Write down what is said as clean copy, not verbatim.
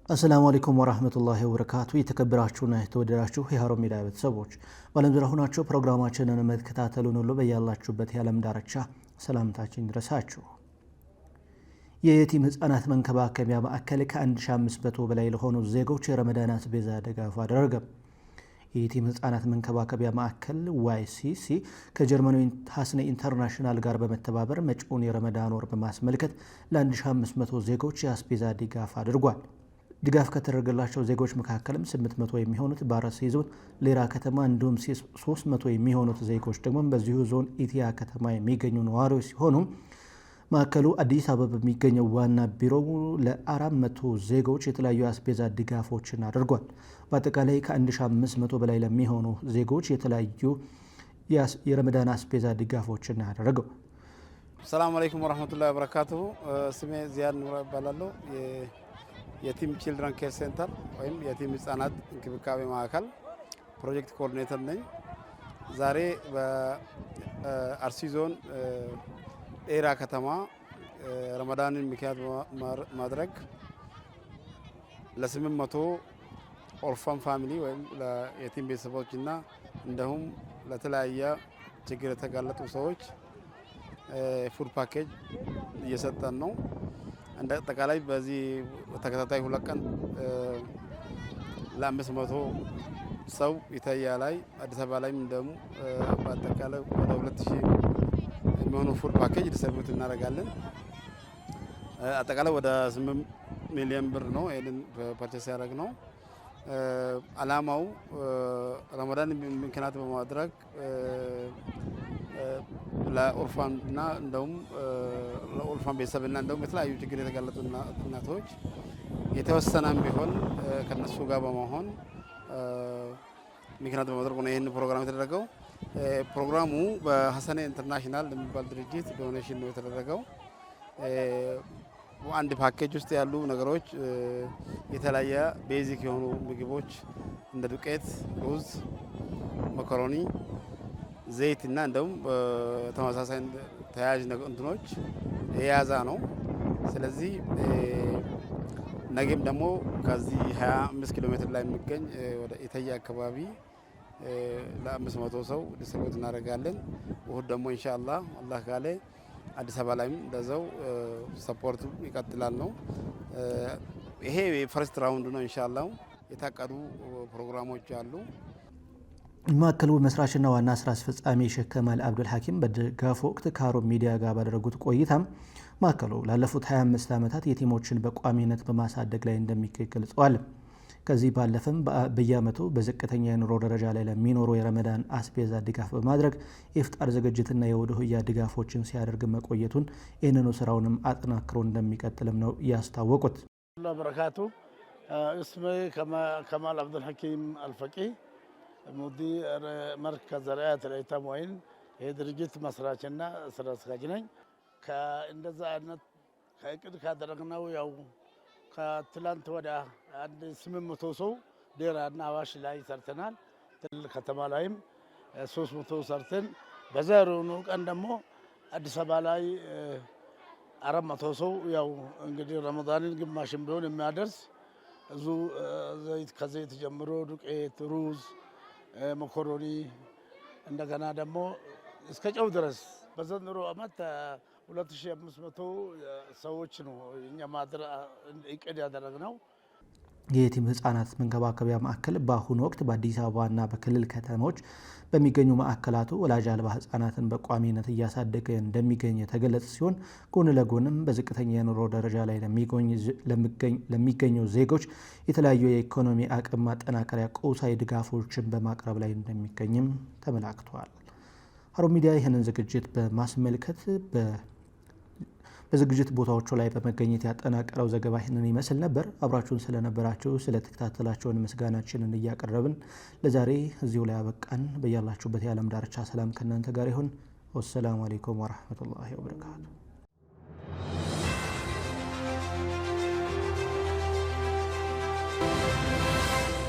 አሰላሙ አለይኩም ወራህመቱላሂ ወበረካቱ። የተከበራችሁና የተወደዳችሁ የሀሩን ሚዲያ ቤተሰቦች፣ በዓለም ዙሪያ ሆናችሁ ፕሮግራማችንን መከታተሉን ሁሉ በያላችሁበት የዓለም ዳርቻ ሰላምታችን ይድረሳችሁ። የየቲም ህጻናት መንከባከቢያ ማዕከል ከ1500 በላይ ለሆኑ ዜጎች የረመዳን አስቤዛ ድጋፍ አደረገ። የየቲም ህጻናት መንከባከቢያ ማዕከል YCC ከጀርመኑ ሀስኔ ኢንተርናሽናል ጋር በመተባበር መጪውን የረመዳን ወር በማስመልከት ለ1500 ዜጎች የአስቤዛ ድጋፍ አድርጓል። ድጋፍ ከተደረገላቸው ዜጎች መካከልም 800 የሚሆኑት በአርሲ ዞን ሌራ ከተማ እንዲሁም 300 የሚሆኑት ዜጎች ደግሞ በዚሁ ዞን ኢቲያ ከተማ የሚገኙ ነዋሪዎች ሲሆኑ፣ ማዕከሉ አዲስ አበባ በሚገኘው ዋና ቢሮው ለ400 ዜጎች የተለያዩ የአስቤዛ ድጋፎችን አድርጓል። በአጠቃላይ ከ1500 በላይ ለሚሆኑ ዜጎች የተለያዩ የረመዳን አስቤዛ ድጋፎችን ያደረገው። ሰላም አለይኩም ወረህመቱላሂ ወበረካቱሁ። ስሜ ዚያድ ኑራ እባላለሁ። የቲም Children Care Center ወይም የቲም ህጻናት እንክብካቤ ማዕከል project coordinator ነኝ። ዛሬ በአርሲ ዞን ዴራ ከተማ ረመዳንን ምክንያት ማድረግ ለ800 orphan family ወይም ለየቲም ቤተሰቦችና እንዲሁም ለተለያየ ችግር የተጋለጡ ሰዎች food package እየሰጠን ነው። እንደ አጠቃላይ በዚህ ተከታታይ 2 ቀን ለ500 ሰው ኢተያ ላይ፣ አዲስ አበባ ላይም ደግሞ በአጠቃላይ ወደ 2000 የሚሆኑ food package distribute እናደርጋለን። አጠቃላይ ወደ 8 ሚሊዮን ብር ነው ይህንን purchase ያደረግነው። አላማው ረመዳን ምክንያት በማድረግ ለ orphan እና እንደውም ለ orphan ቤተሰብና እንደውም የተለያዩ ችግር የተጋለጡ እናቶች የተወሰነም ቢሆን ከነሱ ጋር በመሆን ምክንያት በማድረግ ነው ይህን ፕሮግራም የተደረገው። ፕሮግራሙ በሀሰኔ ኢንተርናሽናል የሚባል ድርጅት donation ነው የተደረገው። አንድ ፓኬጅ ውስጥ ያሉ ነገሮች የተለያየ basic የሆኑ ምግቦች እንደ ዱቄት፣ ሩዝ፣ መኮሮኒ፣ ዘይት እና እንደውም ተመሳሳይ ተያያዥ እንትኖች የያዘ ነው። ስለዚህ ነገም ደግሞ ከዚህ 25 ኪሎ ሜትር ላይ የሚገኝ ወደ ኢተያ አካባቢ ለ500 ሰው distribute እናደርጋለን። እሁድ ደግሞ ኢንሻአላህ አላህ ካለ አዲስ አበባ ላይም እንደዛው support ኡ ይቀጥላል ነው። ይሄ የ first round ነው። ኢንሻአላህ የታቀዱ ፕሮግራሞች አሉ። ማዕከሉ መስራችና ዋና ስራ አስፈጻሚ ሼህ ከማል አብዱል ሐኪም በድጋፉ ወቅት ከሀሩን ሚዲያ ጋር ባደረጉት ቆይታም ማዕከሉ ላለፉት 25 ዓመታት የቲሞችን በቋሚነት በማሳደግ ላይ እንደሚገኝ ገልጸዋል። ከዚህ ባለፈም በየዓመቱ በዝቅተኛ የኑሮ ደረጃ ላይ ለሚኖሩ የረመዳን አስቤዛ ድጋፍ በማድረግ የኢፍጣር ዝግጅትና የኡድህያ ድጋፎችን ሲያደርግ መቆየቱን፣ ይህንኑ ስራውንም አጠናክሮ እንደሚቀጥልም ነው ያስታወቁት። በረካቱ። اسمي كمال عبد الحكيم الفقي، مدير مركز رعاية الأيتام وين የድርጅት መስራችና ስራ አስኪያጅ ነኝ። እንደዛ አይነት ከእቅድ ካደረግነው ያው ከትላንት ወዲያ አንድ 800 ሰው ዴራና አዋሽ ላይ ሰርተናል። ትልቅ ከተማ ላይም 300 ሰርተን በዛሬውኑ ቀን ደግሞ አዲስ አበባ ላይ 400 ሰው፣ ያው እንግዲህ ረመዳንን ግማሽን ቢሆን የሚያደርስ ብዙ ዘይት፣ ከዘይት ጀምሮ ዱቄት፣ ሩዝ፣ መኮሮኒ፣ እንደገና ደግሞ እስከ ጨው ድረስ። በዘንድሮ ዓመት 2500 ሰዎች ነው እኛ እቅድ ያደረግነው። የየቲም ህጻናት መንከባከቢያ ማዕከል በአሁኑ ወቅት በአዲስ አበባና በክልል ከተሞች በሚገኙ ማዕከላቱ ወላጅ አልባ ህጻናትን በቋሚነት እያሳደገ እንደሚገኝ የተገለጸ ሲሆን፣ ጎን ለጎንም በዝቅተኛ የኑሮ ደረጃ ላይ ለሚገኙ ዜጎች የተለያዩ የኢኮኖሚ አቅም ማጠናከሪያ ቁሳዊ ድጋፎችን በማቅረብ ላይ እንደሚገኝም ተመላክቷል። ሀሩን ሚዲያ ይህንን ዝግጅት በማስመልከት በዝግጅት ቦታዎቹ ላይ በመገኘት ያጠናቀረው ዘገባ ይህንን ይመስል ነበር። አብራችሁን ስለነበራችሁ፣ ስለተከታተላችሁን ምስጋናችንን እያቀረብን ለዛሬ እዚሁ ላይ አበቃን። በያላችሁበት የዓለም ዳርቻ ሰላም ከእናንተ ጋር ይሁን። ወሰላሙ አሌይኩም ወረህመቱላሂ ወበረካቱ።